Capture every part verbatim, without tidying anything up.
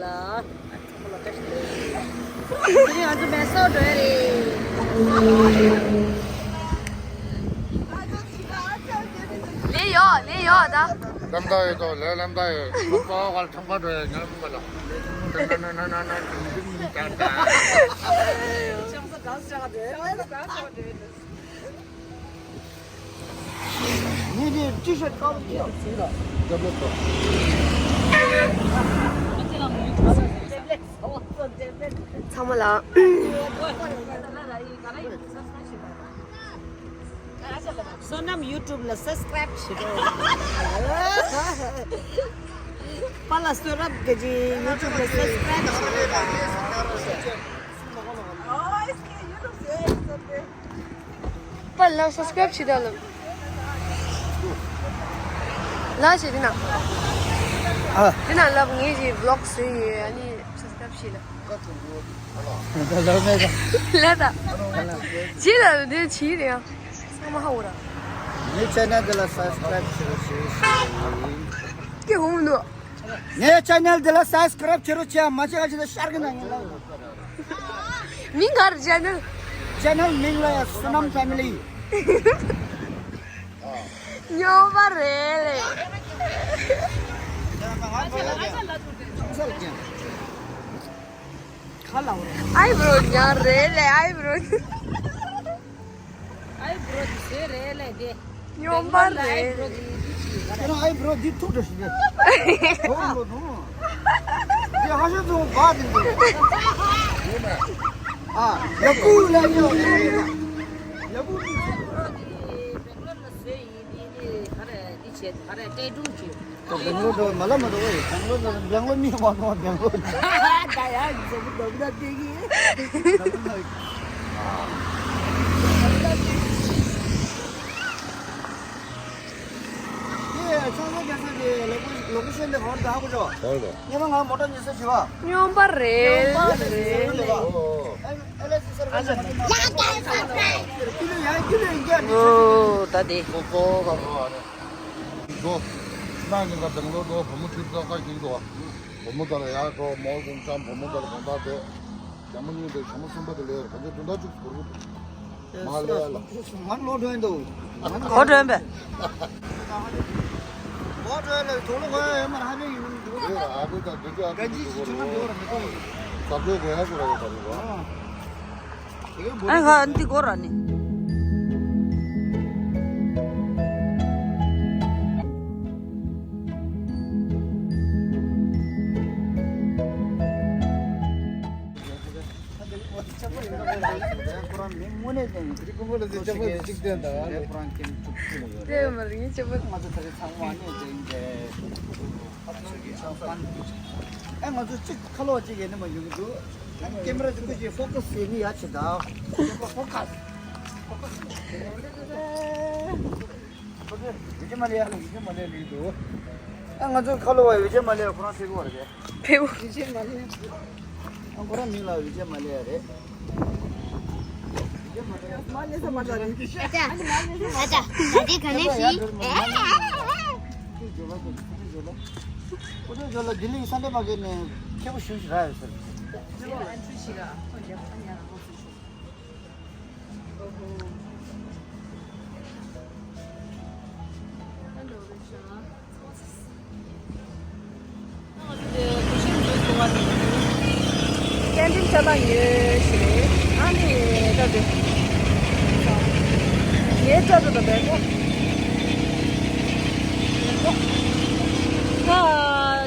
ལ། ང་ཚོ་མེ་སོར་འགྲོ་ཡ་རེད། ལས་ཡོད་ལས་ཡོད་ད། ལམ་ཐག་ཡོད་དོ་ལས་ལམ་ཐག་ཡོད། ཁོང་པ་བ་གར་ཚང་པ་འགྲོ་ཡ་ཉག་ལུང་པ་ལ། ཆང་ས་གང་ས་གང་ས་གང་ས་གང་ས། ངས་ཀྱི་ཊི་ཤར་དཀར་པོ་ཅིག་ཡང་བཟུང་ལ། རྒྱབ་ལོག་ཏུ། ཚང་མ་ལ། བསོད་ནམས་ཡུ་ཊུབ་ལ་སབ་སི་ཀ་རེབ་བྱེད་རོགས། པཱ་ལགས་བསོད་ནམས་གི་ཡུ་ཊུབ་ལ་སབ་སི་ཀ་རེབ་བྱེད་རོགས། པཱ་ལགས་སབ་སི་ཀ་རེབ་བྱེད་དང་ལབ། ལགས་བྱེད་དེ་ན། ཨ། དེ་ན་ལབ། ངས་ཀྱི་བི་ལོག་བཟོས་ཡོད། ཨ་ནི་སབ་སི་ཀ་རེབ་བྱེད་ལ། ལ་ད། ལ་ད། ཅི་ལ་དེ་ཅི་རེད་ཡང་། ཚང་མ་ཧ་འོ་ར། ངའི་ཆེ་ནལ་འདི་ལ་སབ་སི་ཀ་རེབ་བྱེད་རོགས་ཞེས་ཞུ་ཡིན། ཀྱི་ཧུང་འདུག་ངའི་ཆེ་ནལ་འདི་ལ་སབ་སི་ཀ་རེབ་བྱེད་རོགས་བྱེད། མ་བྱེད་ག་ཅི་ད་ཤར་གི་ན་ཡིན་ལ། མིང་ག་རེ་ཆེ་ནལ། ཆེ་ནལ་མིང་ལ་ཡ་བསོད་ནམས་ཕེ་མི་ལི། སྨྱོན་པ་རེད་ལེ། ཁ་ལ་འོ་རེད། ཨའི་བྲོ་ཉག་རེད་ལེ། ཨའི་བྲོ། ཨའི་བྲོ་དེ་བཟོས་རེད་ལེ་དེ། སྨྱོན་པ་རེད། ཁྱེད་རང་ཨའི་བྲོ་འདི་ཐུག་འདྲ་ཞིག་རེད། ཧོ་ལོ་ནོ། དེ་ཧ་ཤ་ཚོ་བ་དེ་འདུག་ཨ། ཡ་ཀུ་ལ་ཉོ། ཡ་ཀུ། ད་སྦེང་ལོར་འགྲོ་མ་ལ་མ་འགྲོ་བས། སྦེང་ལོར་འགྲོ། སྦེང་ལོར་མི་མ་འགྲོ་སྦེང་ལོར། ད་ཡ་འཛམ་བུ་འགྲོ་ན་དེ་གི། ཡེ་ཚང་མ་རྒྱ་ཚ་དེ་ལོ་ཀེ་ཤན་དེ་ཧོར་ད་ཧ་གོ་ཆོག་ཧོར་ད། ཉི་མ་ང་མོ་ཊ་ཉི་ས་བྱི་བ། སྨྱོན་པ་རེད་རེད། ཨོ། ཨོ་ད་དེ། ལོ་ལོ་ག་རོ་ཨ་རེ། འགྲོ། ན་ཉིན་ག་དང་ལོ་འགྲོ་བུ་མོ་ཁྲིད་ཙག་ཁ་ཞིག་འགྲོ། བུ་མོ་དང་ལ་ཡར་འགྲོ། མོལ་གུང་ཆམ། བུ་མོ་དང་ལ་གང་ལྟར་འགྲོ། ཞྭ་མོ་གཉིས་འདྲ། ཞྭ་མོ་གསུམ་པ་དེ་ལས་ག་ཚོད་དོན་དག་བཅུག་གོ་རུ། མ་ལས་ལ། ང་ལོ་གྲོན་འདུག་ང་ལོ་གྲོན་པས། ལོ་གྲོན་ལ་དོ་ལོ་གོ་ཡ་མ་ཧ་མེ་ཡིན་འདུག་རེད། ཨ་ཁུ་དང་དེ་ཚོ་ཨ་ཁུ་ག་ཅི་ཅི་ཆུང་མ་འདུག་ར་མི་གོ་ཡིན། ས་ཁུལ་གོ་ཡ་གོ་ར་གོ་ད་མི་གོ་ཨ་ཁ་འདི་གོ་ར་ནི། ཨེ་ང་ཚོ་གཅིག་ཁ་ལོ་གཅིག་ཡེ་ནས་མ་ཡོང་གི་འདུག་ཨེ་ང་ཚོ་གཅིག་ཁ་ལོ་གཅིག་ཡེ་ནས་མ་ཡོང་གི་འདུག་ཨེ་ཀེམ་ར་གཅིག་པུ་ཅིག་ཕོ་ཀ་སི་ཡེ་ནས་ཡ་ཆེ་ད། ཕོ་ཀ་སི། ཕོ་ཀ་སི། ཡོད་ཅེ་མ་ལེ་ཡ་ལ་ཡོད་ཅེ་མ་ལེ་ལི་འདུག་ཨེ་ང་ཚོ་ཁ་ལོ་བ་ཡོད་ཅེ་མ་ལེ་ཁོ་རང་ཐེ་གོ་ར་གེ། ཕེའུ། ཡོད་ཅེ་མ་ལེ། ཨ་ཁོ་རང་མིང་ལ་ཡོད་ཅེ་མ་ལེ་ཡ་རེད། ཨ་ཅག་ཨ་ཅག་ད་དེ་ག་ནས་ཤི། ཁོ་ཚོ་ཇོ་ལ་ལྡི་ལི་སན་ཌེ་མ་ཀེ་ནས་ཁེ་པོ་ཞུ་ཞིག་རག་ཡོད་ཟེར། ཀན་ཊིན་ཆ་ལག་ཉོས་ཤིག་རེད། ཨ་ནི་ད་དེ་ངའི་སྐྲ་དེ་དང་བལ་པོ། ད་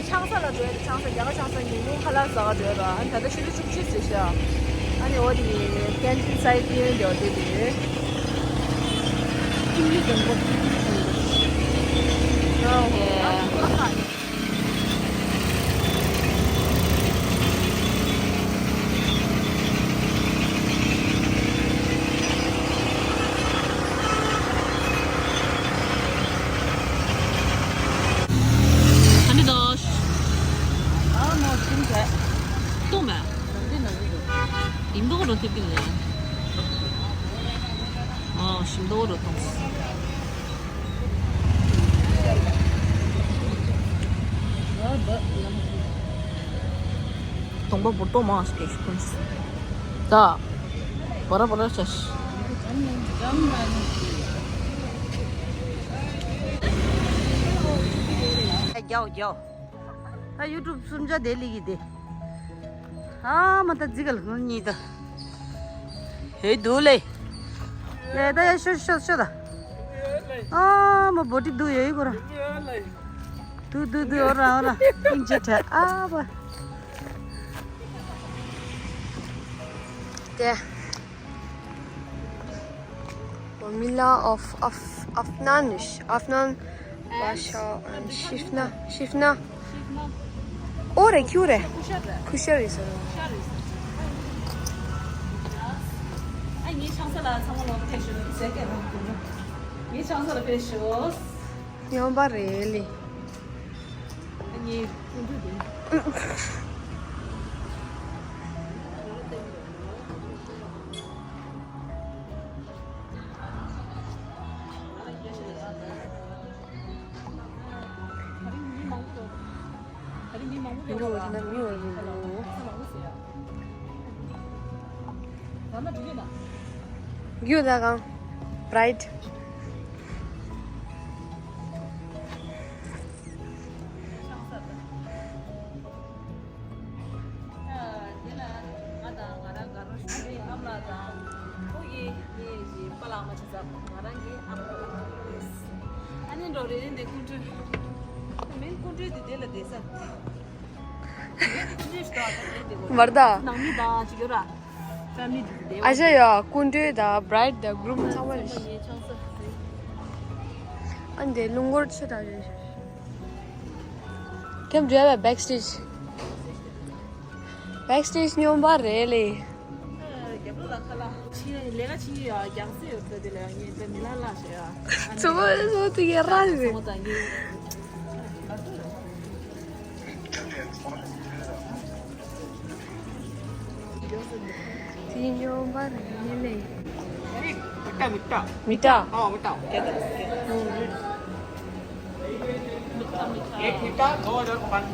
ཆང་ས་ལ་འགྲོ་ཡ་དེ། ཆང་ས། རྒྱ་གར་ཆང་ས་ཉིན་གུང་ཁ་ལག་ཟ་ག་འགྲོ་ཡ་དང་། ཨ་ནི་ད་ལྟ་ཆུ་ཚོད་བཅུ་གཅིག་ཟིན་ཤག་ཨ་ནི་འོ་དེ་ཀན་ཊིན་སའིཌ་ཡོད་དེ་འོ་དེ་དེ་རེད། ཨ་ཧོ། ཨ་ནི་དོ། ཨ་མོ་ཤིང་ཆ། ཏོ་མ། ཡིན་པ་གོ་རོ་ཐེབས་ཀྱི་ལ། ཨོ་ཤིང་ཏོ་རོ་ཐོང་། ལུང་པ་འབུར་ཏོག་མང་ཞིག་གི་ཤི་ཀུན། ད། བོ་ར་བོ་ར་ཆ་ཤི། རྒྱའོ་རྒྱའོ། ད་ཡུ་ཊུབ་སུམ་ཆ་དེ་ལི་གི་དེ། ཨ་མ་ད་ཛི་ག་ལ་ནི་ད། ཧེ་དུ་ལེ། ལེ་ད་ཡ་ཤོ་ཤོ་ཤོ་ད། ཨ་མ་བོ་ཊི་དུ་ཡོད་ཡི་གོ་ར། དུ་དུ་དུ་ཨོ་ར་ཨོ་ར། ཨིན་ཇི་ཐ་ཨ་བ། དེ། Mila of Af- Afnan, Afnan Basha and Shifna. Shifna. ཨོ་རེད་ཁྱུ་རེད། ཁུ་ཤ་རེད་ཟེར། ཨ་ངའི་ཆང་ས་ལ་ཚང་མ་ལོག་ཕེབས་ཤོག་ཟེར་གི་རང་གི། ངའི་ཆང་ས་ལ་ཕེབས་ཤོག་ཡོང་པ་རེད་ལེ། ཨ་ངའི་ཀུན་འདུས་དེ། མི་འགྲོ་བ་དེ་འདྲ་མི་ཡོང་གི་འདུག་རྒྱུ་ད་གང་བྲའིཊ། དེ་ལ་ང་དང་ང་རང་དགའ་རོགས་ཞུ་ཨ་ནི་ཨ་མ་ལགས་དང་ཁོ་ཡི་ངའི་ཡི་པཱ་ལགས་མ་བྱེད་ཙང་ང་རང་གི་ཨ་མ་ལགས་རེད། ཨ་ནི་འགྲོ་རེ་རེ་འདི་ཀུན་སྤྲོད། མིན་ཀུན་སྤྲོད་དེ་དེ་ལ་བསྡད་ས། མར་ད། ནང་མི་དང་ཅིག་ཡོད་ར། ཨ་ཅག་ཡ་ཀུན་སྤྲོད་དང་བྲའིཊ་དང་གུ་རུམ་ཚང་མ་རེད། ཨ་འདི་ལུང་སྐོར་ཆེ་དྲགས་རེད། ཁྱེད་འགྲོ་ཡ་བ་བེག་སི་ཊེཇ། བེག་སི་ཊེཇ་སྨྱོན་པ་རེད་ལེ། རྒྱབ་ལོགས་ལ་ཁ་ལག་ཕྱི་ལས་ཀ་ཕྱི་ཡ་རྒྱང་སེ་ཡོད་ཚོད་དེ་ལ་ཡང་ངས་དེ་མི་ལ་ལ་ཞེ་ཡ། ཚོ་བོ་ཚོ་དེ་ག་ར་རེད། ཚོ་བོ་དང་ངའི། དེ་སྨྱོན་པ་རེད་ལེ། མི་ཏྲ་མི་ཏྲ། མི་ཏྲ། ཨ་མི་ཏྲ། ཨེ་མི་ཏྲ་ནོ་ཌར་ཕན།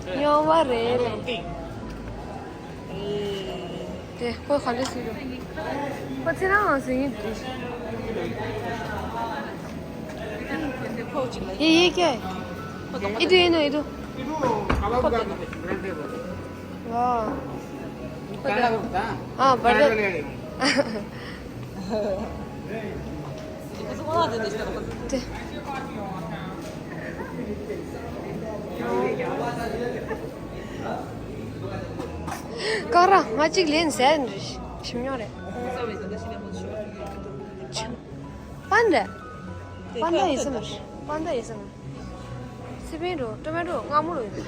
སྨྱོན་པ་རེད་ལེ། དེ་ཁོ་ག་འདྲ་ཟེར་རོ། ཁོ་ཚེ་རང་ཟེར་གྱི་འདུག་ཡེ་ཡེ་ཀྱེ། ཨི་དུ་ཨི་དུ་ཨི་དུ། ཨ་ཨ་ཨ་ཨ། ཨ་བར་ཌེ། དེ། ཀ་ར་ང་གཅིག་ལེན་ཟེར་ནི་རེད། ཞིམ་ཉོ་རེད། པན་རེད། པན་ད་ཡིན་ས་མ་རེད། པན་ད་ཡིན་ས་མ་རེད། སི་པན་རོ་ཊོ་མེ་ཊོ་སྔ་མོ་རོ་ཡིན་ས།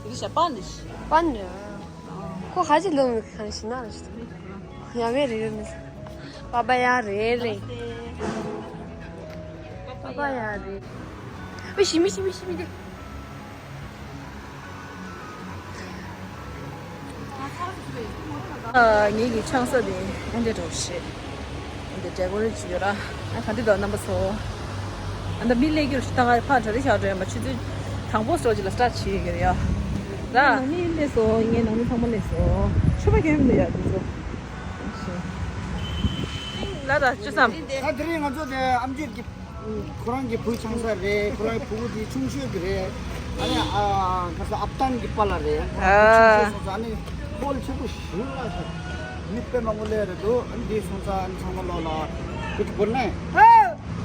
དེ་ཤ་པན་རེད། པན་རེད། ཁོ་ཁ་ཅིག་ལོ་མི་ཁ་ནས་ཤི་ན་རེད། ཡ་མེ་རེད་རེད་མི། པ་པ་ཡ་རེད་ལེ། པ་པ་ཡ་རེད། ཨུ་ཤི་མི་ཤི་མི་ཤི་མི་དེ། ཨ་ངེད་ཀྱི་ཆང་ས་དེ་ཨེ་འདྲ་འགྲོ་ཤེས། འདི་ཌེ་ཀོ་རེ་ཊི་བྱས་ཡོད་ར། ཨ་ག་འདི་འདུག་རྣམ་པ་ཚོ། ཨ་ད་མི་སླེབས་རྒྱུར་ད་ཕར་གྲ་སྒྲིག་བྱ་འགྲོ་ཡིན་པ། ཆུ་ཚོད་དང་པོ་སོགས་ཅིག་ལ་སི་ཊར་ཊི་བྱེད་ཀྱི་ཡོད་ར། ནང་མི་སླེབས་སོང་། ངའི་ནང་མི་ཚང་མ་སླེབས་སོང་། ཆུ་བ་གྱོན་མི་འདུག་ཡ་འདི་ཚོ། ལ་ད་ཅི་བསམ། ད་དེ་རིང་ང་ཚོ་དེ་ཨམ་ཆི་གི་ཁོ་རང་གི་བུ་ཆང་ས་རེད། ཁོ་རང་གི་བུ་གུ་དེ་ཆུང་ཤོས་ཀྱི་རེད། ཨ་ནི་ཨ་ཁ་ས་ཨབ་ཏན་གི་པཱ་ལགས་རེད། ཁོ་རང་གི་ཆུང་ཤོས་སོང་ཙང་ཨ་ནི་ཧོལ་ཆེན་པོ་ཞུ་ལ་ས། མི་དཔེ་མང་པོ་སླེབས་རེད་འདུག་ཨ་ནི་དེ་སོང་ཙང་ཨ་ནི་ཚང་མ་ལོག་ལ་कुछ बोलना है?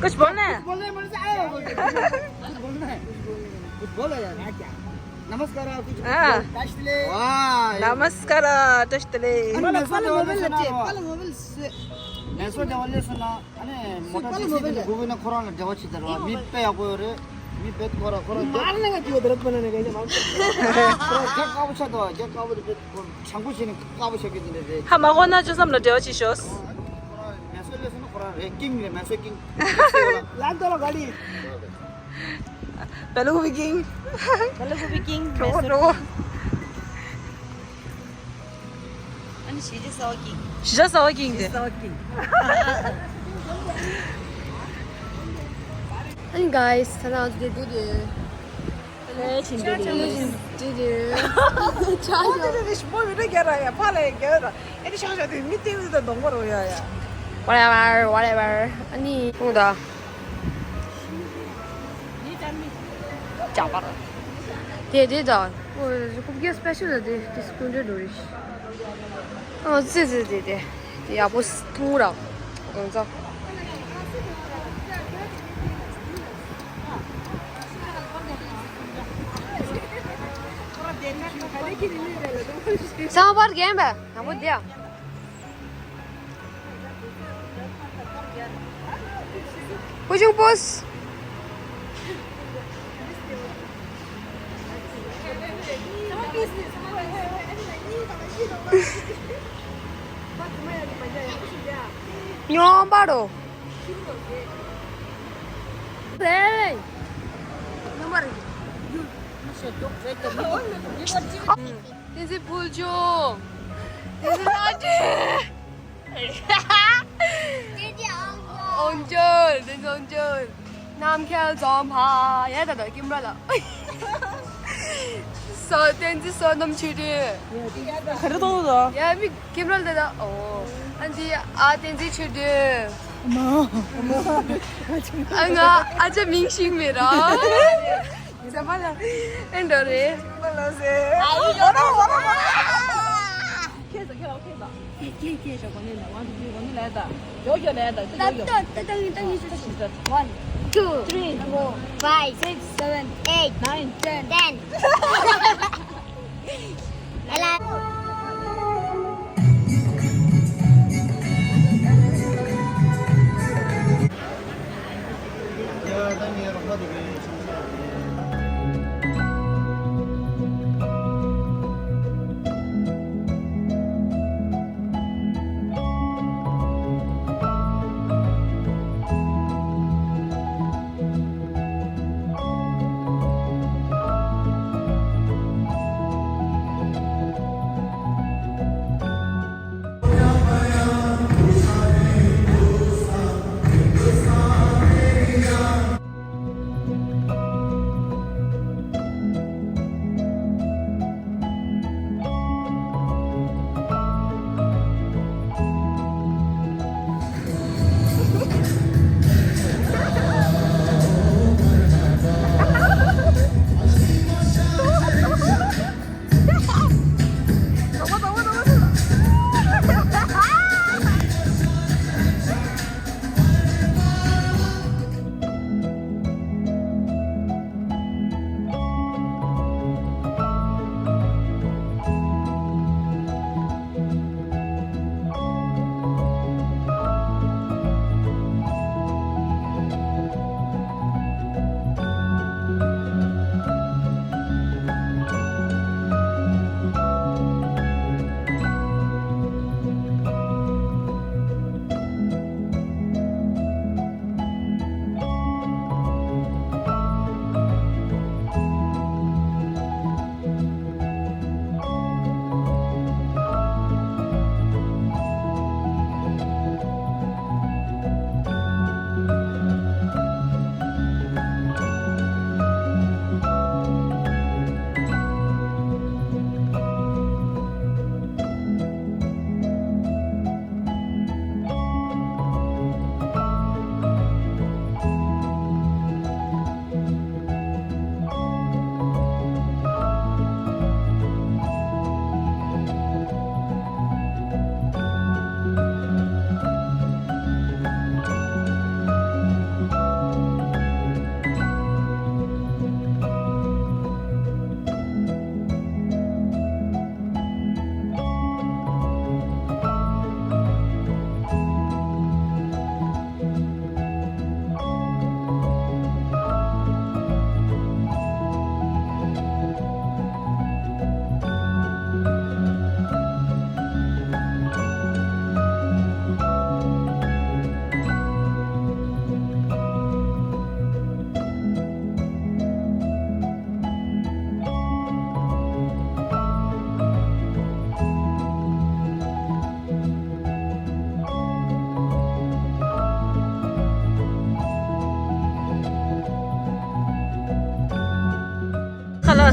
कुछ बोलना है? बोलना है बोल से आया। कुछ बोलना है? कुछ बोला यार। नमस्कार। कुछ बोल। वाह। नमस्कार। टस्टले। अरे मैं सो जवाले सुना। मैं सो जवाले सुना। अरे मोटा जी से गुगु ने कोरोना जवा छी दरवा। मी पे या कोई रे। मी पे कोरा कोरा। मारने का क्यों दर्द बनाने का जवाब। क्या काबू छा दो। क्या काबू छांगू छी ने काबू छा के दिले रे। हम आगो ना जो समला जवा छी शोस। मैं सो ले सुना कोरा रे। किंग रे, मैं सो किंग। लाग दो गाड़ी। Bello Viking. Bello Viking. Rogo, rogo. Ani shiji sawa king. Shija sawa king de. Sawa king. Ani guys, sana azu de de de. Legend. Legend. ཆ་ཤོག་དེ་རེ་ཞིམ་པོ་མི་འདྲ་རྒྱ་ར་ཡ་ཕ་ལ་ཡ་རྒྱ་ར། ཨེ་ནི་ཤག་ཤག་དེ་མི་སྟེང་དུ་དང་གདོང་པ་རོ་ཡ་ཡ། Whatever, whatever. ཨ་ནི་ཁོང་ད། ཇ་པར། དེ་དེ་ད། ཨོ་རི་ཀུབ་ཀྱི་སི་པེ་ཤལ་ལ་དེ་དེ་སྐུ་འདྲ་འགྲོ་རེད། ཨོ་ཙི་ཙི་དེ་དེ་དེ་ཡག་པོ་ཐུང་ར། ཨོ་ཙི། ཚང་པར་རྒན་པ་ཡག་པོ་དེ་ཡ། Pushing post. ཉོན་པ་རོ། Hey. བསྟན་འཛིན་ཕུལ་བྱུང་། བསྟན་འཛིན་བློ་གྲོས། དབང་འབྱོར། བསྟན་འཛིན་དབང་འབྱོར། རྣམ་མཁྱེན་རྫོང་ཕ་ཡ་ད་ད་ཀེམ་ར་ལ། སོ་བསྟན་འཛིན་བསོད་ནམས་ཆོས་སྒྲོན། ག་རེ་གཏོང་དོ། ཡ་མི་ཀེམ་ར་ལ་ད་ད་ཨོ། ཨ་འདི་ཨ་བསྟན་འཛིན་ཆོས་སྒྲོན། ཨ་ང་ཨ་ཅག་མིང་ཤེས་མེད་ར། ཟེར་མ་ལ་ཨེ་འགྲོ་རེད། ཁྱེད་ཚོ་ཁྱེད་ལ་ཁྱེད་ཚོ། ཁྱེད་ཁྱེད་ཁྱེད་ཞོག་གོ་ནི་ལ་ཝན་ཊུ་ཐི་རི་གོ་ནི་ལ་ད། ཡོ་ཡོ་ལ་ད་ད་ཡོ་ཡོ། ད་ད་ཡོ་ད་ཡོ། One, two, three, four, five, six, seven, eight, nine, ten. Ten.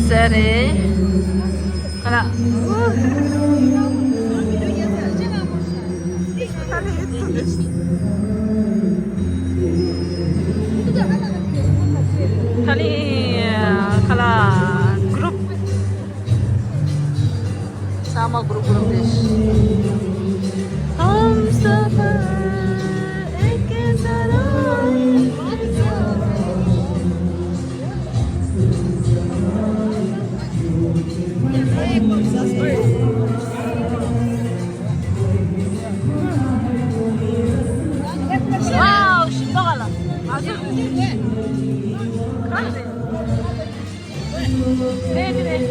ཟེར་རེད། ཁ་ལག་ཐ་ལི་ཁ་ལག་གུ་རུབ། ཚང་མ་གུ་རུབ་གུ་རུབ་རེད། हम सफर एक तरह Wow, ཞིམ་པ་ག་ལ། ཨ་ཟོ། ག་རེ། ཨེ་དེ་རེད།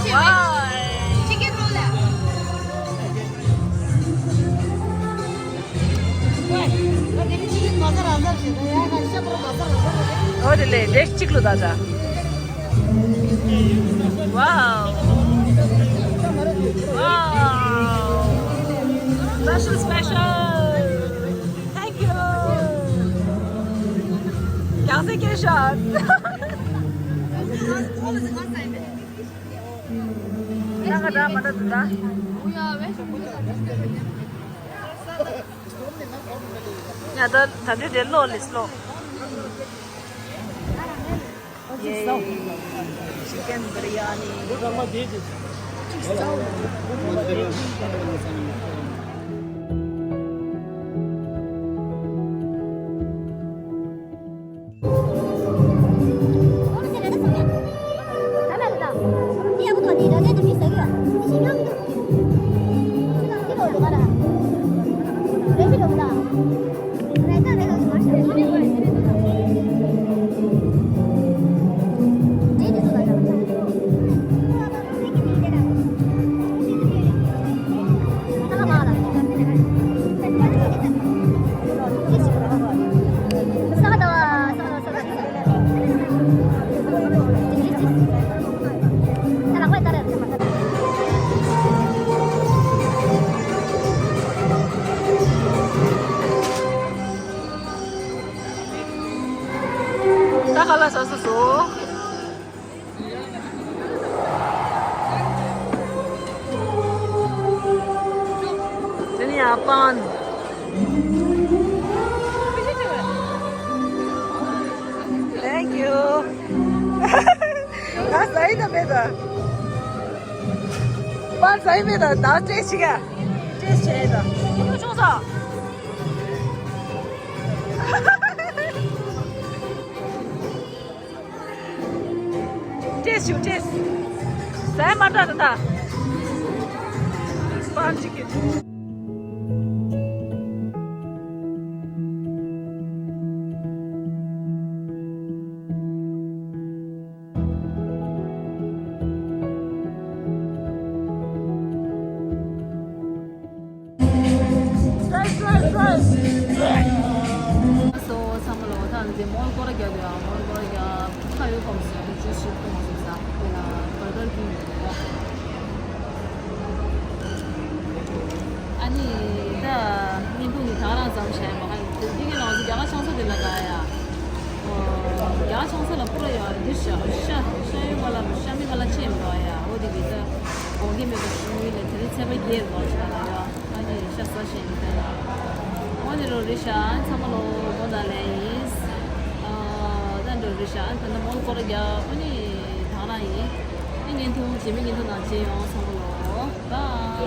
ཡ། ཨོ་དེ་ལས་རེ་གཅིག་ལོ་ད་ད། Wow. Wow. Special, special. Thank you. ཀྱང་སེ་ཀེ་ཤོད། ང་ད་མ་ད་ད། ཡ་ད་ད་འདི་དེ་ལོ་ལིས་ལོ། Yay. Chicken biryani. ད་ཁ་ལག་ཟ་ཟ་སོ། དེ་ནས་ཡང་པན། Thank you. ང་ཟ་ཡི་ད་མེད་ད། པན་ཟ་ཡི་མེད་ད། ད་ཏྲེ་ཆི་ག་ཏྲེ་ཆི་ད། ཆུང་ཆུང་ས། ཏྲེས་ཞུ་ཏྲེས། ཟས་མ་འདྲ་འདྲ་ད། སྤང་ཅིག་གི། སོ་ཚང་མ་ལོ་ཐང་འདི་མོལ་སྐོར་རྒྱག་དུས་ཨ་མོལ་སྐོར་རྒྱག་ཁ་ཡོད་གོམས་སོང་དུས་ཅུ་ཞིག་གོམས་སོང་ས་དེ་ལ་བར་བར་གྱིན་ཡོད། ཨ་ནི་ད་བརྙན་ཐུང་འདི་ད་རང་ཙམ་བྱས་མ་ཁ་དེ་དེ་གི་ནང་དུ་རྒྱ་གར་ཆང་ས་དེ་ལ་ག་ཡ། རྒྱ་གར་ཆང་ས་ལ་པུ་ར་ཡ་འདི་ཤ་ཤ་ཤ་ཡོད་པ་ལ་ཤ་མི་ག་ལ་ཆེ་མི་འདུག་ཡ། འོ་དེ་གི་ད་གོང་གི་མེད་པ་ཤུ་མི་ལ་དེ་རིང་ཚད་པ་རྒྱས་འདུག་ཤ་ལ་ཡ། ཨ་ནི་ཤ་ཟ་ཤེས་ནི་དེ་ལ། འོ་ནི་རོ་རི་ཤ་ཚང་མ་ལོ་མོ་ད་ལེ་ཡིན། ཨ་ད་འགྲོ་རི་ཤ་ཨ་ད་ནི་མོལ་སྐོར་རྒྱག་ཨ་ནི་ད་རང་ཡིན། ཨ་ནི་བརྙན་ཐུང་རྗེས་མའི་བརྙན་ཐུང་ནང་མཇལ་ཡོང་། ཚང་མ་ལོ་བའི།